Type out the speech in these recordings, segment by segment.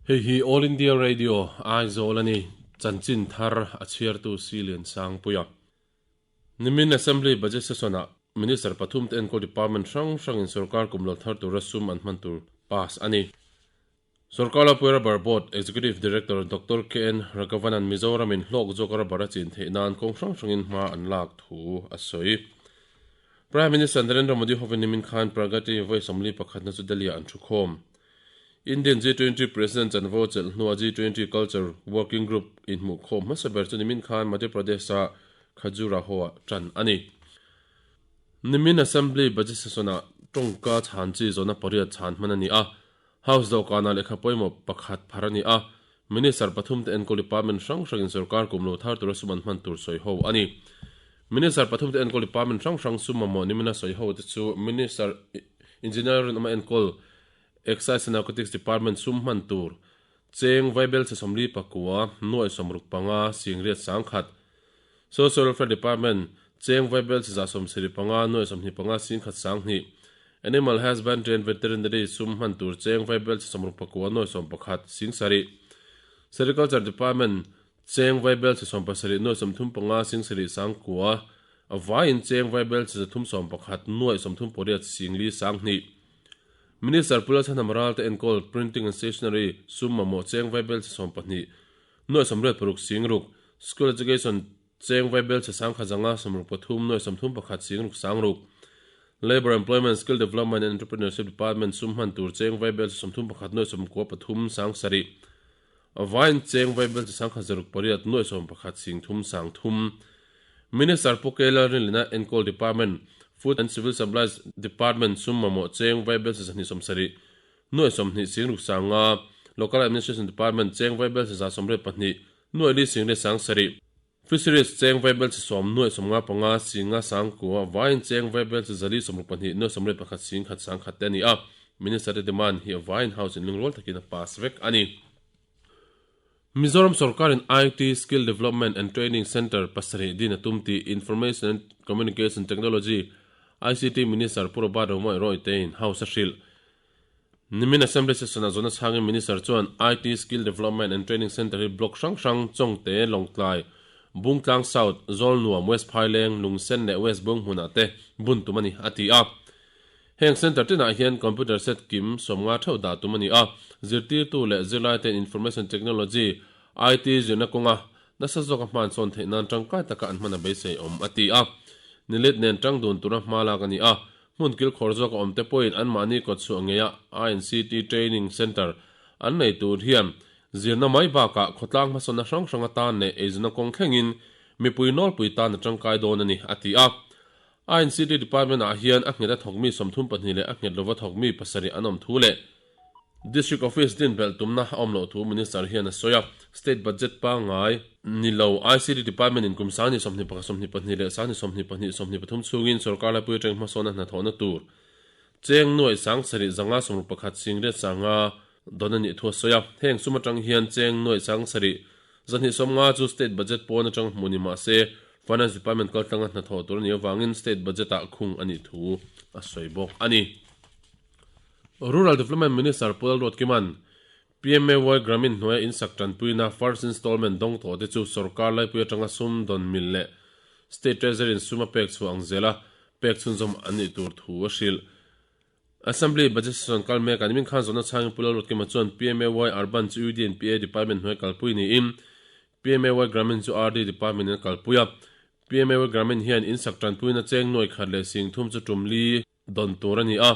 Hei hi All India Radio, Aizawl a ni. Chanchin thar a chhiartu Silian Sangpuia. Nimin Assembly Budget Session-ah Minister pathum te enkawl department hrang hrangin sorkar kum lo thar tura sum an hman tur pass a ni. Sorkar Lapuia Rubber Board Executive Director Doctor KN Raghavan-a'n Mizoramin hlawk zawka rubber a chin theih nan kawng hrang hrangin hma an lak thu a sawi. Prime Minister Narendra Modi hovin nimin khan Pragati vawi 41 na chu Delhi-ah an thukhawm. Indian G20 President chanvo chelh hnua G20 Culture Working Group inhmuhkhawm hmasa ber chu nimin khan Madhya Pradesh-a Khajuraho-ah tan a ni. Nimin Assembly Budget Session-ah tawngka chhan chi zawhna pariat chhan hman a ni a, House dawhkanah lehkha pawimawh pakhat phar a ni a, Minister pathum te enkawl department hrang hrangin sorkar kum lo thar tura sum an hman tur sawi ho a ni. Minister pathum te enkawl department hrang hrang sum mamawh nimina sawi ho te chu Minister Engineer rinawma enkawl Excise and Narcotics Department sum hman tur cheng vaibelchhe 49 nuai 65 singriat 10,000, Social Welfare Department cheng vaibelchhe 175 nuai 25 singkhat 2,000, Animal Husbandry and Veterinary sum hman tur cheng vaibelchhe 69 nuai 11 7,000, Sericulture Department cheng vaibelchhe 70 nuai 35 7,000 9,000, a vaiin cheng vaibelchhe 311 nuai 38 4,000 2. Minister Pu Lalchhanham Ralte enkawl Printing and Stationery sum mamawh cheng vaibelchhe 12 nuai 86 sing ruk, School Education cheng vaibelchhe 10,000 63 nuai 31 sing ruk sang ruk, Labour Employment Skill Development and Entrepreneurship Department sum hman tur cheng vaibelchhe 31 nuai 93 sang sarih, vain cheng vaibelchhe 10,608 nuai 11 sing thum sang thum. Minister Pu Kela Rinlina enkawl Department, Food and Civil Supplies Department sum mamawh cheng vaibelchhe 270 nuai 20 sing ruk sanga, Local Administration Department cheng vaibelchhe 182 nuai li sing le sang sarih, Fisheries cheng vaibelchhe 10 nuai 55 singa sang kua, vain cheng vaibelchhe 462 nuai 81 sing khat sang khat te a ni a. Minister te demand hi a vain House in lungrual takin a pass vek a ni. Mizoram sorkarin IT Skill Development and Training Centre pasarih din a tum tih Information and Communication Technology, ICT, Minister Pu Robert Romawih Royte-in House a hrilh. Nimin Assembly Session-ah zawhna chhangin Minister chuan IT Skill Development and Training Centre hi block hrang hrang, Chawngte, Lawngtlai, Bungtlang South, Zawlnuam, West Phaileng, Lungsen leh West Bung hmunah te bun tum a ni, a ti a. Heng centre tinah hian computer set kim 50 theuh dah tum a ni a, zirtirtu leh zirlaite'n information technology, IT, zirna kawnga nasa zawka hman sawn theih nan tangkai taka an hman a beisei awm, a ti a. Nilit nen tang dun tura hma lak a ni a, hmun kilkhawr zawka awmte pawhin anmahni kawtchhuah ngeia INCT Training Centre an nei tur hian zirna mai bakah khawtlang hmasawnna hrang hrang atan leh eizawnna kawng thlengin mipui nawlpui tan a tangkai dawn a ni, a ti a. INCT Department ah hian a nghet a thawkmi 32 leh a nghet lova thawkmi pasarih an awm thu leh District Office din belh tumna a awm loh thu Minister hian a sawi a. State Budget pangngai ni lo ICT Department in kum 2021 22 leh 2022 23 chhungin sorkar laipui atang hmasawna hnathawhna tur cheng nuai 7 561 singriat sanga dawn a nih thu a sawi a. Heng sum atang hian cheng nuai 7 250 chu State Budget pawn atang hmuh ni mah se Finance Department kaltlanga hnathawh tur a nih avangin State Budget ah khung a nih thu a sawi bawk a ni. Rural Development Minister Pu Lalruatkima'n PMAY Gramin hnuaia insak tanpuina First Installment dawng tawh te chu sorkar laipui atanga sum dawn mil leh State Treasury in sum a pek chhuah ang zela pek chhunzawm an nih tur thu a hrilh. Assembly Budget Session kal mek a nimin khan zawhna chhangin Pu Lalruatkima chuan PMAY Urban chu UDNPA Department hnuai kalpui niin PMAY Gramin chu RD Department in a kalpui a. PMAY Gramin hian insak tanpuina cheng nuai khat leh sing thum chu tum li dawn tur a ni a,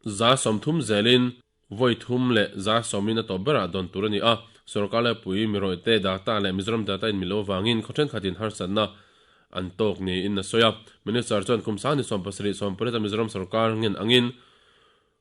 30% zelin vawi thum leh 10% in a tawp berah dawn tur a ni a. Sorkar laipui mirawihte data leh Mizoram data in milo avangin khaw thenkhatin harsatna an tawk niin a sawi a. Minister chuan kum 2017 18 a Mizoram sorkar ngen angin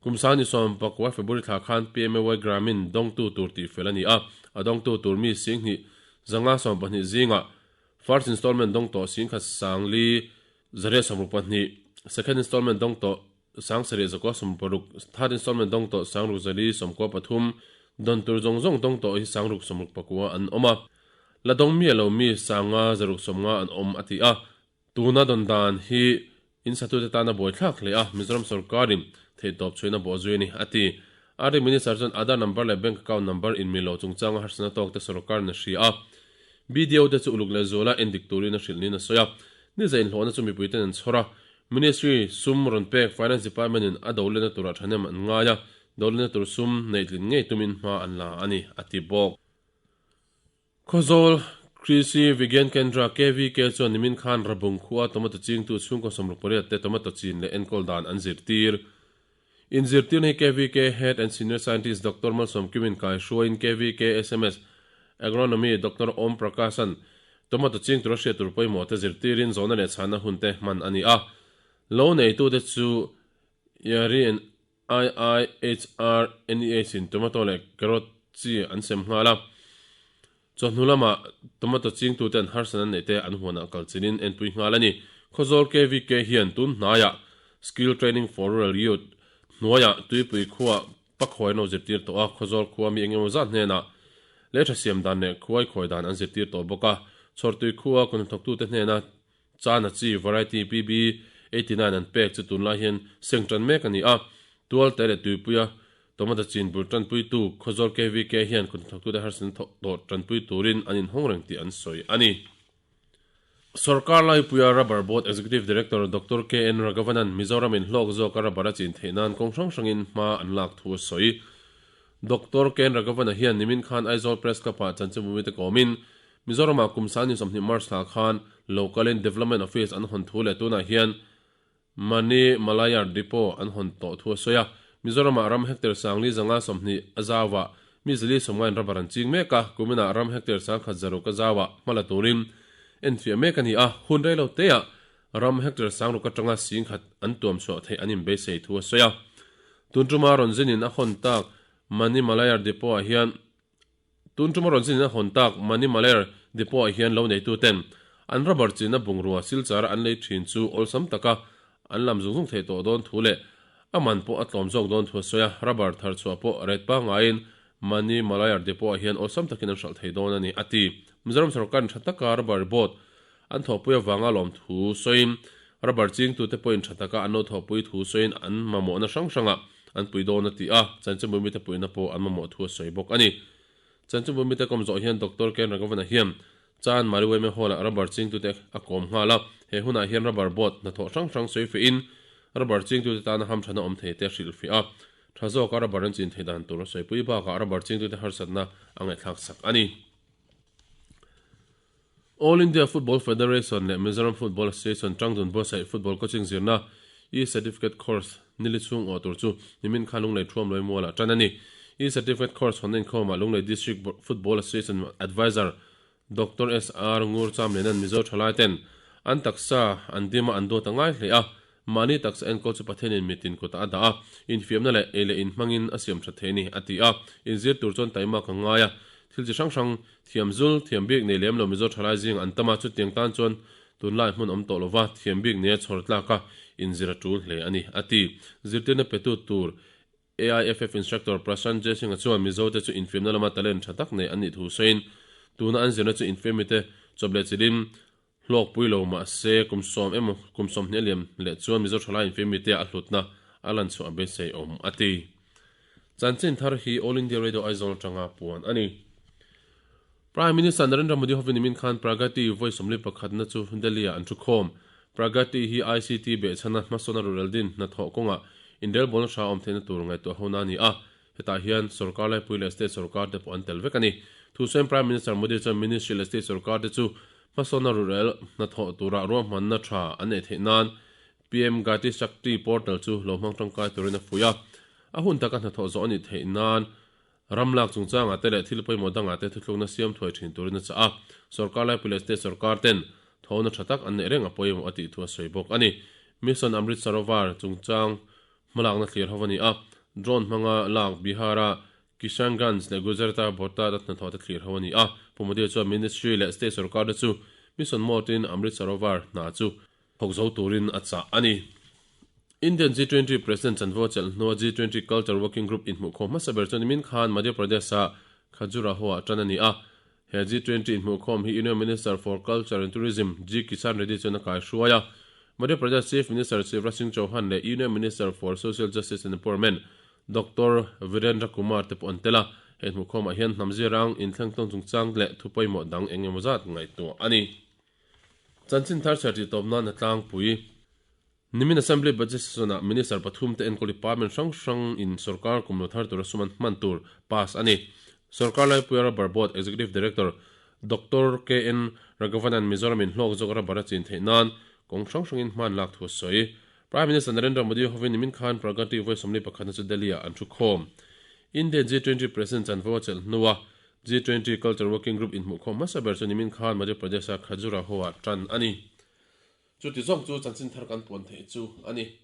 Kum 2019 February thla khan PMAY Gramin dawngtu tur tihfel a ni a, a dawngtu tur mi 20 512 zingah First Installment dawng tawh 10 sang li 162, Second Installment dawng tawh 7,960, Third Installment dawng tawh 6,093, dawn tur zawng zawng dawng tawh hi 669 an awm a. La dawng miah lo mi 5,650 an awm a ti a. Tuna dawn dan hi in satute tana buaithlak hle a, Mizoram sorkarin theihtawp chhuina bawh zui a ni, a ti. RD Minister chuan Aadhaar number leh bank account number inmil lo chungchanga harsatna tawkte sorkar in a hria a, BDO te chu uluk lehzuala endik turin a hrilh niin a sawi a. Ni zainhlawhna chu mipuiten an chhawr a, Ministry sum rawn pek Finance Department in a dolena turah thahnem an ngai a, dolena tur sum neihtlin ngei tumin hma an la a ni, a ti bawk. Khawzawl Krishi Vigyan Kendra, KVK, chuan nimin khan Rabung khua tomato chingtu chhungkaw 68 te tomato chin leh enkawl dan an zirtir. Inzirtirna hi KVK Head and Senior Scientist Doctor Malsawm Kimin kaihruaiin KVK sms Agronomy Doctor Om Prakash-a'n tomato ching tura hriat tur pawimawh te zirtirin zawhna leh chhanna hun te hman a ni a. Lo neitute chu Yari and IIHR NEH in tomato leh carrot chi an sem nghal a. Chawhnu lamah tomato chingtute an harsatna neih te an huanah kal chinin enpui nghal a ni. Khawzawl KVK hian tun hnaiah Skill Training for Rural Youth hnuaiah Tuipui khuaa pakhawi an lo zirtir tawh a, Khawzawl khua mi engemaw zat hnenah lehkha siam dan leh khuai khawi dan an zirtir tawh bawk a. Chhawrtui khua kawhnathawktute hnena Chana chi variety PB 89 an pek chu tunlai hian seng tan mek a ni a, Tualte leh Tuipuia tomato chin bul tanpuitu Khawzawl KVK hian kutnathawktute harsatna thawh tawh tanpui turin an inhawng reng tih an sawi a ni. Sorkar Laipuia Rubber Board Executive Director Doctor KN Raghavan-a'n Mizoramin hlawk zawka rubber a chin theih nan kawng hrang hrangin hma an lak thu a sawi. Doctor KN Raghavan-a hian nimin khan Aizawl Press Club-ah chanchinbumite kawmin Mizoramah kum sang ni 20 March thla khan Local in Development Office an hawn thu leh tunah hian Mani Malayar Depot an hawn tawh thu a sawi a. Mizoramah ram hectare sangli zanga 20 a zauah mi zali sawmngain rubber an ching mek a, kuminah ram hectare sangkhat zaruk a zauah hma la turin enfiah mek a ni a, hun rei lo teah ram hectare sangruk atanga singkhat an tuam chhuah theih an inbeisei thu a sawi a. Tun tuma rawn zinin a hawn tak Mani Malayar Depot-ah hian Tun tuma rawn zinin a hawn tak Mani Malayar Depot-ah hian lo neituten an rubber chinna bungrua silchara an lei thin chu awlsam taka an lam zung zung theih tawh dawn thu leh a man pawh a tlawm zawk dawn thu a sawi a, rubber thar chhuah pawh ret pangaiin Mani Malayar Depot-ah hian awlsam takin an hralh thei dawn a ni, a ti. Mizoram sorkarin tha taka rubber board an thawhpui avanga lawm thu sawiin rubber chingtute pawhin tha taka an lo thawhpui thu sawiin an mamawhna hrang hrangah an pui dawn a ti a, chanchinbu mite puihna pawh an mamawh thu a sawi bawk a ni. Chanchinbu mite kawm zawh hian Doctor Ken Raghavan-a hian Chan Mariweme Hall-ah rubber chingtute a kawm nghal a, he hunah hian rubber board hnathawh hrang hrang sawi fiahin rubber chingtute tana hamthana awm thei te a hrilhfiah a, tha zawka rubber an chin theih dan tur a sawipui bakah rubber chingtute harsatna a ngaihthlak sak a ni. All India Football Federation leh Mizoram Football Association tangdun buatsaih football coaching zirna E-Certificate Course nili chhung awh tur chu nimin khan Lunglei Thuam Lawi Mualah tan a ni. E-Certificate Course hawnna inkhawmah Lunglei District Football Association Advisor Doctor SR Ngur Chamliana'n Mizo thalai ten an taksa an dim a an duat a ngai hle a, mahni taksa enkawl chu Pathianin mitin kutah a dah a, infiamna leh ei leh in hmangin a siam that thei a ni, a ti a. Inzir tur chuan taima ka ngai a, thil chi hrang hrang Thiam zul, thiam bik nei lem lo Mizo thalai zing an tam a, chutiang tan chuan tunlai hmun awm tawh lova thiam bik neia chhawr tlaka inzir a tul hle a ni, a ti. Zirtirna petu tur AIFF Instructor Prashant Jaisingh-a chuan Mizote chu infiamna lama talent tha tak nei an nih thu sawiin, tuna an zirna chu infiamite chawp leh chilhin hlawkpui lo mah se kum sawm emaw kum 20 a liam leh chuan Mizo thalai infiamite a hlutna a lan chhuah a beisei awm, a ti. Chanchin thar hi All India Radio Aizawl atanga puan a ni. Prime Minister Narendra Modi hovin nimin khan Pragati vawi 41 na chu Delhi-ah an thu khawm. Pragati hi ICT behchhana hmasawna rural din hnathawh kawngah inrelbawlna hra awm theihna tur ngaihtuah hona a ni a. Hetah hian sorkar laipui leh state sorkar te pawh an tel vek a ni. Thusawiin Prime Minister Modi chuan Ministry leh state sorkar te chu hmasawna rural hnathawh tura ruahmanna tha an neih theih nan PM Gati Shakti portal chu lo hmang tangkai turin a fuih a, a hun taka hnathawh zawh a nih theih nan ram lak chungchangah te leh thil pawimawh dangah te thuthlukna siam thuai thin turin a chah a, sorkar laipui leh state sorkar ten thawhna tha tak an neih reng a pawimawh a tih thu a sawi bawk a ni. Mission Amrit Sarovar chungchang hmalakna thlir ho a ni a, drone hmanga lak Bihar-a Kishanganj leh Gujarat-a Botad-a hnathawh te thlir ho a ni a, Pu Modi chuan Ministry leh state sorkar te chu Mission Mode-in Amrit Sarovar hna chu Thawk zo turin a chah a ni. Indian G20 President chanvo chelh hnua G20 Culture Working Group inhmuhkhawm hmasa ber chu nimin khan Madhya Pradesh-a Khajuraho-ah tan a ni a. He G20 inhmuhkhawm hi Union Minister for Culture and Tourism G Kishan Reddy chuan a kaihruai a. Madhya Pradesh Chief Minister Shivraj Singh Chauhan leh Union Minister for Social Justice and Empowerment Doctor Virendra Kumar te pawh an tel a, he hmuhkhawmah hian hnam zirang inthleng tawn chungchang leh thu pawimawh dang eng emaw zat ngaihtuah a ni. Chanchin thar chhiar tih tawp nan a tlangpui. Nimin Assembly Budget Session-ah Minister pathum te enkawl department hrang hrang in sorkar kum lo thar tura sum an hman tur pass a ni. Sorkar Laipuia Rubber Board Executive Director Doctor KN Raghavan-a'n Mizoram in hlawk zawk rubber a chin theih nan kawng hrang hrangin hman lak thu a sawi. Prime Minister Narendra Modi hovin nimin khan Pragati vawi 41 na chu Delhi-ah an thu khawm. India G20 President chanvo a chelh hnua G20 Culture Working Group inhmuhkhawm hmasa ber chu nimin khan Madhya Pradesh-a Khajuraho-ah tan a ni. Chuti zawng chu chanchin thar kan puan theih chu a ni.